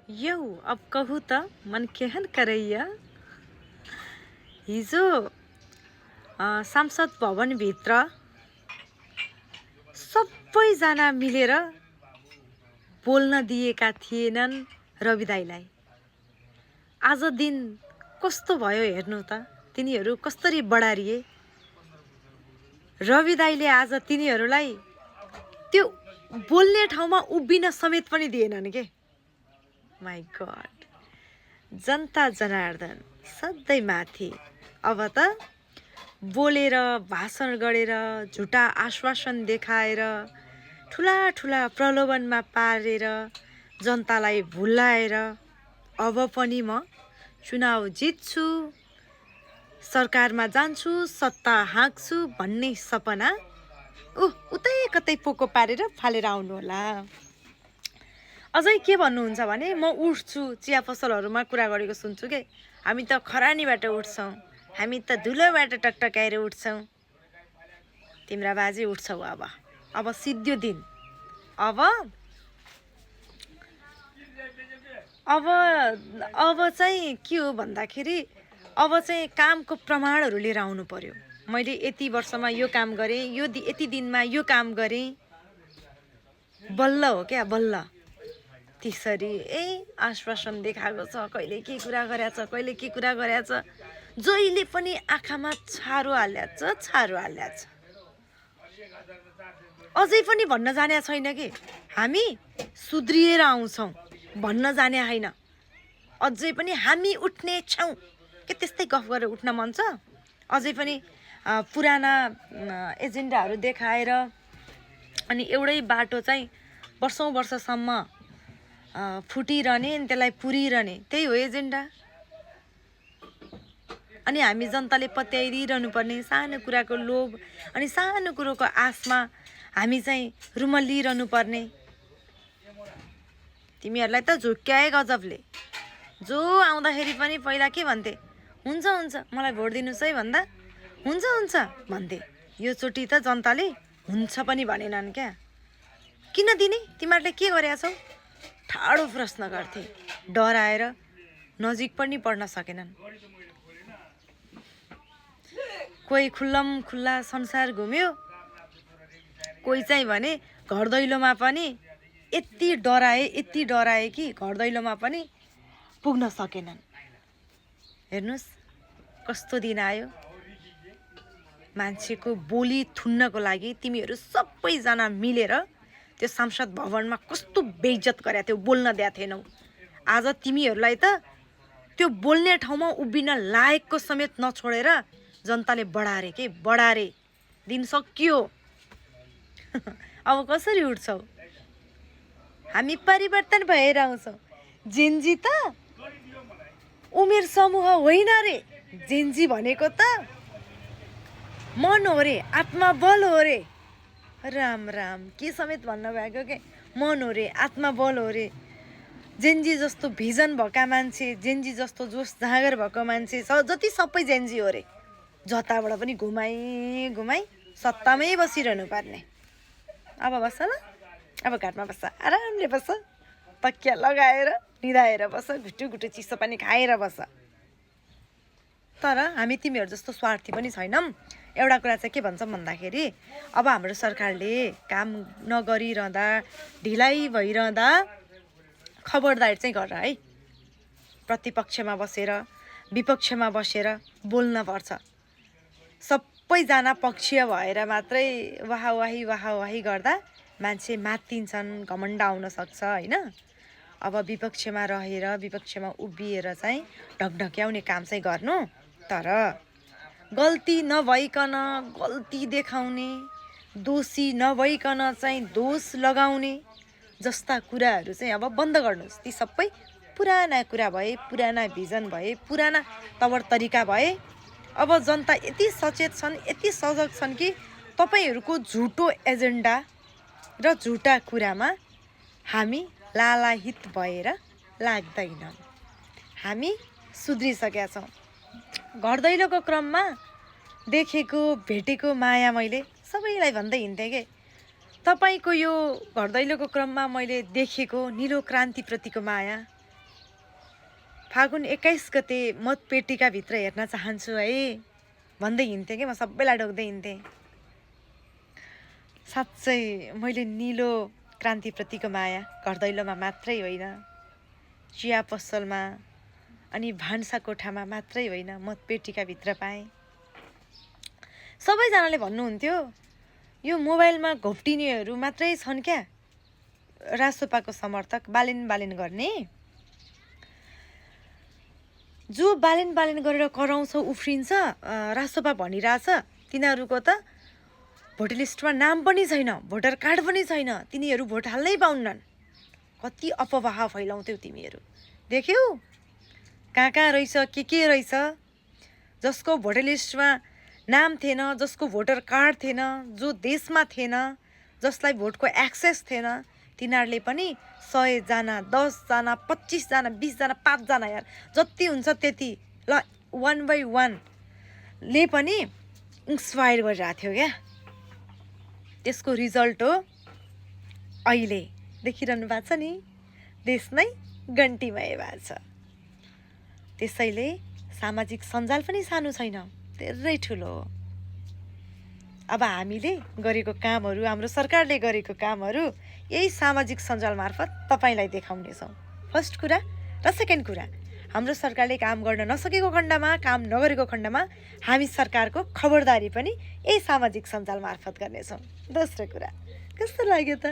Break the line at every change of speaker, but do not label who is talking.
यौ अब कहू त मन केहन करैया। हिजो संसद भवनभित्र सबैजना मिलेर बोल्न दिएका थिएनन् रवि दाइलाई। आज दिन कस्तो भयो हेर्नु त, तिनीहरू कसरी बढारिए। रवि दाइले आज तिनीहरूलाई त्यो बोल्ने ठाउँमा उभिन समेत पनि दिएनन् के। माई गॉड, जनता जनार्दन सधैँ माथि। अब त बोलेर भाषण गरेर झुटा आश्वासन देखाएर ठुला ठुला प्रलोभनमा पारेर जनतालाई भुलाएर अब पनि म चुनाव जित्छु, सरकारमा जान्छु, सत्ता हाँक्छु भन्ने सपना उतै कतै पोको पारेर फालेर आउनु होला। अझै के भन्नुहुन्छ भने म उठ्छु, चिया पसलहरूमा कुरा गरेको सुन्छु के, हामी त खरानीबाट उठ्छौँ, हामी त धुलोबाट टकटकाएर उठ्छौँ। तिम्रा बाजे उठ्छौ अब सिद्धो दिन। अब चाहिँ के हो भन्दाखेरि अब चाहिँ कामको प्रमाणहरू लिएर आउनु पर्यो। मैले यति वर्षमा यो काम गरेँ, यति दिनमा यो काम गरेँ, बल्ल हो क्या, बल्ल। त्यसरी आश्वासन देखाएको छ, कहिले के कुरा गरेछ, कहिले के कुरा गरेछ, जहिले पनि आँखामा छारो हाल्याछ। अझै पनि भन्न जाने छैन कि हामी सुध्रिएर आउँछौँ भन्न जाने होइन। अझै पनि हामी उठ्ने छौँ के, त्यस्तै गफ गरेर उठ्न मन छ। अझै पनि पुराना एजेन्डाहरू देखाएर अनि एउटै बाटो चाहिँ वर्षौँ-वर्षसम्म फुटिरहने, त्यसलाई पुरिरहने, त्यही हो एजेन्डा। अनि हामी जनताले पत्याइदिइरहनु पर्ने सानो कुराको लोभ अनि सानो कुरोको आशमा हामी चाहिँ रुमल्लिरहनु पर्ने। तिमीहरूलाई त झुक्क्याए गजबले। जो आउँदाखेरि पनि पहिला के भन्थे, हुन्छ मलाई भोट दिनुहोस् है भन्दा हुन्छ भन्थे। यो चोटि त जनताले हुन्छ पनि भनेनन् क्या। किन दिने, तिमीहरूले के गरेका छौ, ठाडो प्रश्न गर्थे। डराएर नजिक पनि पढ्न सकेनन्। कोही खुल्लम खुल्ला संसार घुम्यो, कोही चाहिँ भने घर दैलोमा पनि यति डराए कि घर दैलोमा पनि पुग्न सकेनन्। हेर्नुहोस् कस्तो दिन आयो। मान्छेको बोली थुन्नको लागि तिमीहरू सबैजना मिलेर त्यो संसद भवनमा कस्तो बेइज्जत गरेका थियौ, बोल्न दिएको थिएनौ। आज तिमीहरूलाई त त्यो बोल्ने ठाउँमा उभिन लायकको समेत नछोडेर जनताले बढारे के, बढारे। दिन सकियो। अब कसरी उठ्छौ। हामी परिवर्तन भएर आउँछौँ। जेन्जी त उमेर समूह होइन रे। जेन्जी भनेको त मन हो रे, आत्मबल हो रे। राम के समेत भन्नुभएको के, मन हो रे, आत्मबल हो रे। जेन्जी जस्तो भिजन भएका मान्छे, जेन्जी जस्तो जोस जाँगर भएको मान्छे जति सबै जेन्जी हो रे। जताबाट पनि घुमाई सत्तामै बसिरहनु पर्ने। अब बस ल, अब घाटमा बस्छ, आरामले बस्छ, तकिया लगाएर निदाएर बस्छ, घुटु चिसो पानी खाएर बस्छ। तर हामी तिमीहरू जस्तो स्वार्थी पनि छैनौँ। एउटा कुरा चाहिँ के भन्छौँ भन्दाखेरि, अब हाम्रो सरकारले काम नगरिरहँदा, ढिलाइ भइरहँदा खबरदार चाहिँ गर है। प्रतिपक्षमा बसेर विपक्षमा बसेर बोल्न पर्छ। सबैजना पक्षीय भएर मात्रै वाही गर्दा मान्छे मात्तिन्छन्, घमण्ड आउन सक्छ होइन। अब विपक्षमा रहेर, विपक्षमा उभिएर चाहिँ ढकढक्याउने काम चाहिँ गर्नु। तर गल्ती नभइकन गल्ती देखाउने, दोषी नभइकन चाहिँ दोष लगाउने जस्ता कुराहरू चाहिँ अब बन्द गर्नुहोस्। ती सबै पुराना कुरा भए, पुराना भिजन भए, पुराना तवर तरिका भए। अब जनता यति सचेत छन्, यति सजग छन् कि तपाईँहरूको झुटो एजेन्डा र झुटा कुरामा हामी लालाहित भएर लाग्दैनौँ। हामी सुध्रिसकेका छौँ। घर दैलोको क्रममा देखेको भेटेको माया मैले सबैलाई भन्दै हिँड्थेँ के, तपाईँको यो घर दैलोको क्रममा मैले देखेको निलो क्रान्तिप्रतिको माया, फागुन 21 गते मतपेटिकाभित्र हेर्न चाहन्छु है भन्दै हिँड्थेँ कि म सबैलाई ढोक्दै हिँड्थेँ। साँच्चै मैले निलो क्रान्तिप्रतिको माया घर दैलोमा मात्रै होइन, चिया पसलमा अनि भान्सा कोठामा मात्रै होइन, मतपेटिकाभित्र पाएँ। सबैजनाले भन्नुहुन्थ्यो यो मोबाइलमा घोप्टिनेहरू मात्रै छन् क्या रासोपाको समर्थक, बालेन गर्ने। जो बालेन गरेर कराउँछ, उफ्रिन्छ, रासोपा भनिरहेछ, तिनीहरूको त भोटर लिस्टमा नाम पनि छैन, भोटर कार्ड पनि छैन, तिनीहरू भोट हाल्नै पाउन्नन्। कति अफवाह फैलाउँथ्यौ तिमीहरू, देख्यौ कहाँ रहेछ, के रहेछ। जसको भोटर लिस्टमा नाम थिएन, जसको भोटर कार्ड थिएन, जो देशमा थिएन, जसलाई भोटको एक्सेस थिएन, तिनीहरूले पनि 100 जना, 10 जना, 25 जना, 20 जना, 5 जना यार जति हुन्छ त्यति ल 1 by 1 ले पनि इन्स्पायर गरिरहेको थियो क्या। त्यसको रिजल्ट हो अहिले देखिरहनु भएको छ नि, देश नै गन्टीमय भएको छ। त्यसैले सामाजिक सञ्जाल पनि सानो छैन, धेरै ठुलो हो। अब हामीले गरेको कामहरू, हाम्रो सरकारले गरेको कामहरू यही सामाजिक सञ्जाल मार्फत तपाईँलाई देखाउनेछौँ। फर्स्ट कुरा र सेकेन्ड कुरा, हाम्रो सरकारले काम गर्न नसकेको खण्डमा, काम नगरेको खण्डमा हामी सरकारको खबरदारी पनि यही सामाजिक सञ्जाल मार्फत गर्नेछौँ। दोस्रो कुरा कस्तो लाग्यो त?